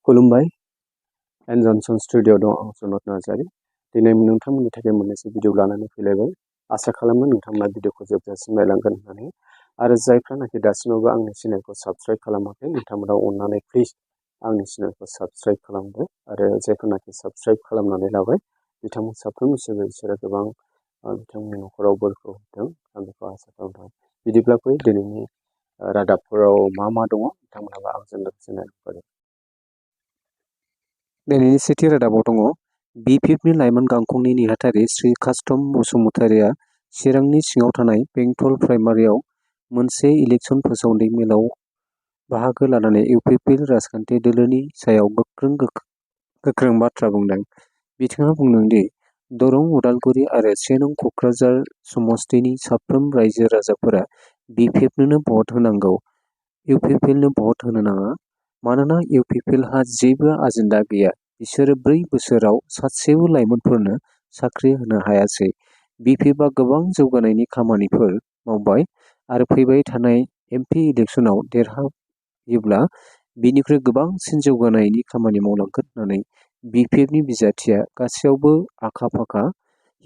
खुलुमबाय N Johnson studio दं आं सनत नार्जारी दिनै नोंथांमोननि थाखाय मोननैसो भिडिअ लानानै फैलायबाय आसा खालामो नोंथांमोना भिडिअखौ जोबजासिम नायलांगोन होननानै आरो जायफ्रानाखि दासिमावबो आंनि चेनेलखौ साबस्क्राइब खालामाखै नोंथांमोना अननानै प्लिज आंनि चेनेलखौ साबस्क्राइब खालामदो आरो जायफोरनाखि साबस्क्राइब खालामनानै लाबाय बिथांमोन साफ्रोमबो बिसोरो गोबां बिथांमोननि न'खराव बोरखौ होदों आं बेखौ आसा खालामदों बिदिब्ला फै दिनैनि रादाबफोराव मा दङ नोंथांमोनाबो आंजों लोगोसे नायलांफादो। दिनैनि सेथि रादाबाव दङ बि.पि.एफनि लाइमोन गांखंनि नेहाथारि श्री कास्टम बसुमतारिया चिरांनि सिङाव थानाय बेंटल प्राइमारियाव मोनसे इलेक्सन फोसावनाय मेलाव बाहागो लानानै इउ.पि.पि.एल राजखान्थि दोलोनि सायाव गोख्रों बाथ्रा बुंदों। बिथाङा बुंदों दि दरं उदालगुरि आरो 1 नं क'क्राझार समस्तिनि साफ्रोम रायजो राजाफोरा बि.पि.एफनो भट होनांगौ, इउ.पि.पि.एलनो भट होनो नाङा। मानोना इउ.पि.पि.एलहा जेबो आजेन्डा गैया। बिसोरो 4 बोसोराव सासेबो लाइमोनफोरनो साख्रि होनो हायासै। बि.पि.एफआ गोबां जौगानायनि खामानिफोर मावबाय आरो फैबाय थानाय एम.पि. इलेक्सनाव देरहायोब्ला बिनिख्रुइ गोबांसिन जौगानायनि खामानि मावलांगोन होननानै बि.पि.एफनि बिजाथिया गासैयावबो आखा-फाखा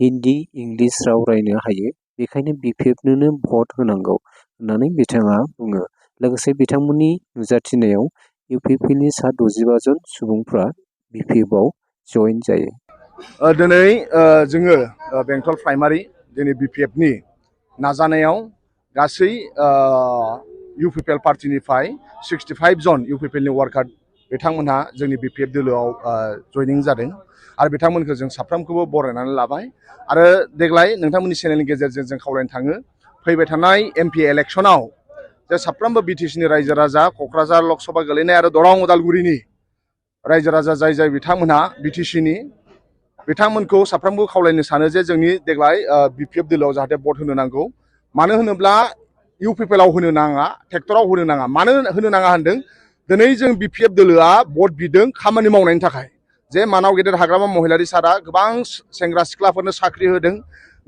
हिन्दी, इंलिश राव रायनो हायो। बेखायनो बि.पि.एफनो भट होनांगौ होननानै बिथाङा बुङो। लोगोसे बिथांमोननि नुजाथिनायाव इउ.पि.पि.एलनि सा 65 जन सुबुंफ्रा बि.पि.एफआव जइन जायो। दिनै जोङो बेंटल प्राइमारि जोंनि बि.पि.एफनि नाजानायाव गासै इउ.पि.पि.एल पार्टिनिफ्राय 65 जन इउ.पि.पि.एलनि वार्कार बिथांमोनहा जोंनि बि.पि.एफ दोलोआव जइनिं जादों आरो बिथांमोनखौ जों साफ्रोमखौबो बरायनानै लाबाय आरो देग्लाय नोंथांमोननि चेनेलनि गेजेरजों जों खावलायनो थाङो फैबाय थानाय एम.पि. इलेक्सनाव जे साफ्रोमबो बि.टि.सि.नि रायजो राजा क'क्राझार लकसभा गोलैनाय आरो दरं उदालगुरिनि रायजो राजा जाय बिथांमोनहा बि.टि.सि.नि बिथांमोनखौ साफ्रोमबो खावलायनो सानो जे जोंनि देग्लाय बि.पि.एफ दोलोआव जाहाथे भट होनो नांगौ। मानो होनोब्ला इउ.पि.पि.एलआव होनो नाङा, ट्रेक्टराव होनो नाङा। मानो होनो नाङा होनदों? दिनै जों बि.पि.एफ दोलोआ भट बिदों खामानि मावनायनि थाखाय। जे मानाव गेदेर हाग्रामा महिलारि सारा गोबां सेंग्रा सिख्लाफोरनो साख्रि होदों,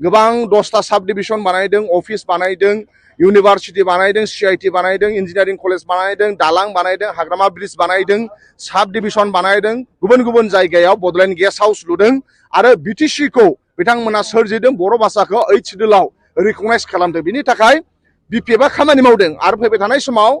गोबां 10टा साब डिभिसन बानायदों, अफिस बानायदों, इउनिभार्सिटि बानायदों, CIT बानायदों, इन्जिनियारिं कलेज बानायदों, दालां बानायदों, हाग्रामा ब्रिज बानायदों, साब डिभिसन बानायदों, गुबुन गुबुन जायगायाव बड'लेण्ड गेस्ट हाउस लुदों आरो बि.टि.सि.खौ बिथांमोना सोरजिदों, बर' भाषाखौ 8 सिडुलाव रिकगनाइज खालामदों। बिनि थाखाय बि.पि.एफआ खामानि मावदों आरो फैबाय थानाय समाव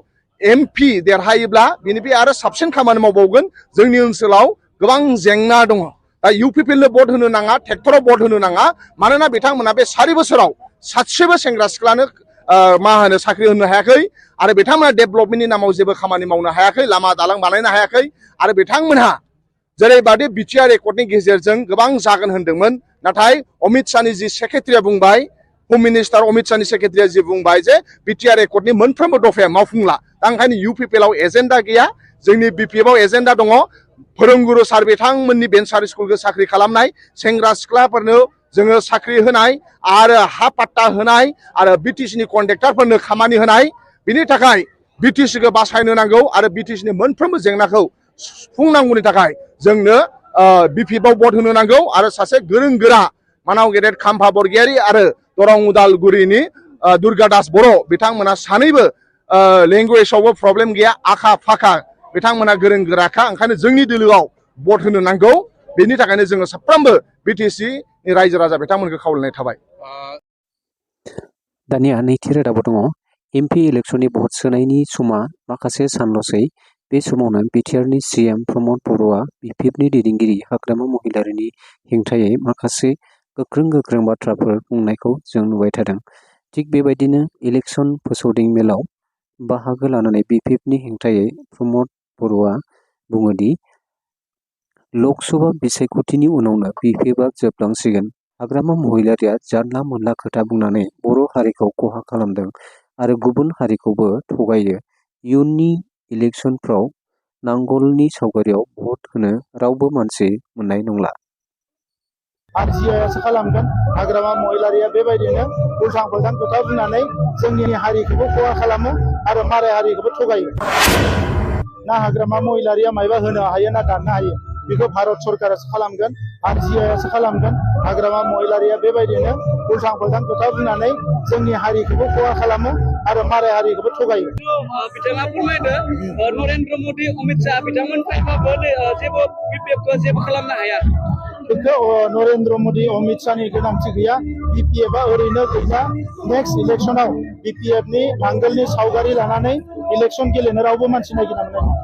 एम.पि. देरहायोब्ला बिनिफ्राय आरो साबसिन खामानि मावबावगोन। जोंनि ओनसोलाव गोबां जेंना दङ। दा इउ.पि.पि.एलनो भट होनो नाङा, ट्रेक्टराव भट होनो नाङा। मानोना बिथांमोना बे 4 बोसोराव सासेबो सेंग्रा सिख्लानो साख्रि होनो हायाखै आरो बिथांमोना डेभेलपमेन्टनि नामाव जेबो खामानि मावनो हायाखै, लामा दालां बानायनो हायाखै आरो बिथांमोनहा जेरैबादि बिटिआर एकर्डनि गेजेरजों गोबां जागोन होनदोंमोन, नाथाय अमित शाहनि जि सेक्रेटारिया बुंबाय, हम मिनिस्टार अमित शाहनि सेक्रेटारिया जि बुंबाय जे बिटिआर एकर्डनि मोनफ्रोमबो दफाया मावफुंला। दा ओंखायनो इउ.पि.पि.एलआव एजेन्डा गैया, जोंनि बि.पि.एफआव एजेन्डा दङ। फोरोंगुरु सार बिथांमोननि भेन्सार स्कुलखौ साख्रि खालामनाय, सेंग्रा सिख्लाफोरनो जोङो साख्रि होनाय आरो हा पाट्टा होनाय आरो बि.टि.सि.नि कन्ट्रेक्टरफोरनो खामानि होनाय। बिनि थाखाय बि.टि.सि.खौ बासायनो नांगौ आरो बि.टि.सि.नि मोनफ्रोमबो जेंनाखौ सुफुंनांगौनि थाखाय जोंनो बि.पि.एफआव भट होनो नांगौ आरो सासे गोरों गोरा मानाव गेदेर खाम्फा बरगयारी आरो दरं उदालगुरिनि दुर्गा दास बर' बिथांमोना सानैबो लेंगुवेजावबो प्रब्लेम गैया, आखा फाखा बिथांमोना गोरों गोराखा। ओंखायनो जोंनि दोलोआव भट होनो नांगौ। बेनि थाखायनो जोङो साफ्रोमबो बि.टि.सि.नि रायजो राजा बिथांमोनखौ खावलायनाय थाबाय। दानिया नैथि रादाबाव दङ एम.पि. इलेक्सननि भट सोनायनि समा माखासे सानल'सै। बे समावनो बिटिआरनि CM प्रमद बर'आ बि.पि.एफनि दैदेनगिरि हाग्रामा महिलारिनि हेंथायै माखासे गोख्रों बाथ्राफोर बुंनायखौ जों नुबाय थादों। थिग बेबायदिनो इलेक्सन फोसावदिं मेलाव बाहागो लानानै बि.पि.एफनि हेंथायै प्रमद बर'आ बुङोदि लकसभा बिसायख'थिनि उनावनो बि.पि.एफआ जोबलांसिगोन। हाग्रामा महिलारिया जानला मोनला खोथा बुंनानै बर' हारिखौ खहा खालामदों आरो गुबुन हारिखौबो थगायो। इयुननि इलेक्सनफ्राव नांगलनि सावगारियाव भट होनो रावबो मानसि मोननाय नंला। आं आसा खालामगोन हाग्रामा महिलारिया बेबायदिनो उल्थां फाल्थां खोथा बुंनानै जोंनि हारिखौबो खहा खालामो आरो मालाय हारिखौबो थगायो। ना हाग्रामा महिलारिया मायबा होनो हायो ना दाननो हायो, बेखौ भारत सरकारासो खालामगोन। आं आसा खालामगोन हाग्रामा महिलारिया बेबायदिनो उल्थां फाल्थां खोथा बुंनानै जोंनि हारिखौबो खहा खालामो आरो मालाय हारिखौबो थगायो। बिथाङा फोरमायदो नरेन्द्र मदि अमित शाह बिथांमोन फैबाबो जेबो बिपिएफखौ जेबो खालामनो हाया। बेखौ नरेन्द्र मदि अमित शाहनि गोनांथि गैया। बिपिएफआ ओरैनो गैया। नेक्स्ट इलेक्सनाव बिपिएफनि आंगोलनि सावगारि लानानै इलेक्सन गेलेनो रावबो मानसि नागिरना मोननाय